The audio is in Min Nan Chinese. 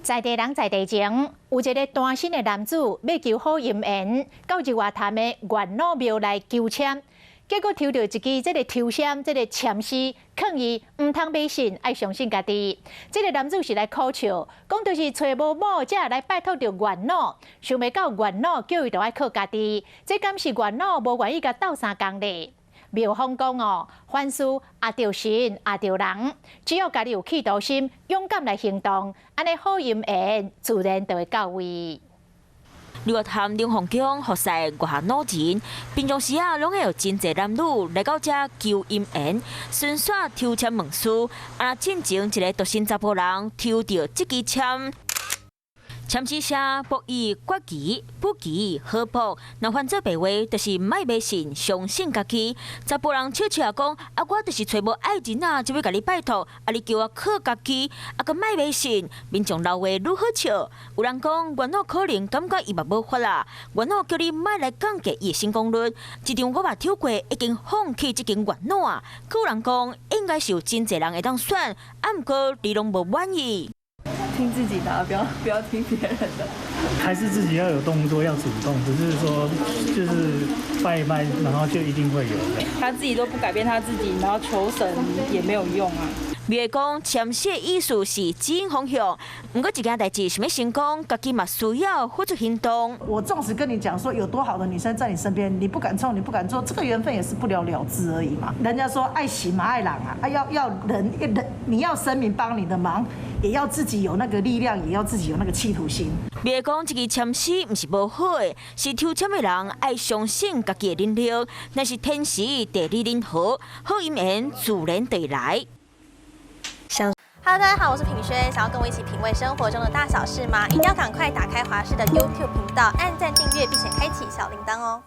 在地人在地情，有一个單身的男子欲求好姻緣，到日月潭的月老廟來求籤，結果抽著一支這个抽籤，這个籤詩，勸伊毋通迷信，愛相信家己。這个男子是來苦笑，講就是揣無某才來拜託著月老，想袂到月老叫伊著愛靠家己，這敢是月老無願意共鬥相共咧？廟方講哦，凡事也著神也著人，只要家己有企圖心，勇敢來行動，按呢好姻緣自然就會到位。日月潭龍鳳宮服侍月老人，平常時啊，攏會有真濟男女來到遮求姻緣，順紲抽籤問事。啊，進前一个獨身查埔人抽著這支籤。籤詩寫不以決奇、不奇好卜，若翻做白話，就是莫迷信，相信家己。查埔人笑笑講：啊，我就是揣無愛人啊，才欲共你拜託，啊，你叫我靠家己，啊，閣莫迷信。民眾鬧話愈好笑，有人講月老可能感覺伊嘛無法啦，月老叫你莫來降低伊的成功率。這張我嘛抽過，已經放棄這間月老啊。閣有人講，應該是有真濟人會當選，啊，毋過你攏無滿意。聽自己的，不要聽別人的。還是自己要有動作，要主動，不是說就是拜一拜，然後就一定會有的。他自己都不改變他自己，然後求神也沒有用啊。廟講籤詩的意思是指引方向，毋過這件代誌想欲成功，家己嘛需要付出行動。我縱使跟你講說有多好的女生在你身邊，你不敢衝，你不敢做，這個緣分也是不了了之而已嘛。人家說愛神嘛愛人啊，啊要人人，你要神明幫你的忙，也要自己有那個力量，也要自己有那個企圖心。廟講這支籤詩毋是無好的，是抽籤的人愛相信家己的能力，若是天時地利人和，好姻緣自然就會來。 Hello，大家好，我是品軒，想要跟我一起品味生活中的大小事嗎？一定要趕快打開華視的 YouTube 頻道，按讚訂閱，並且開啟小鈴鐺哦。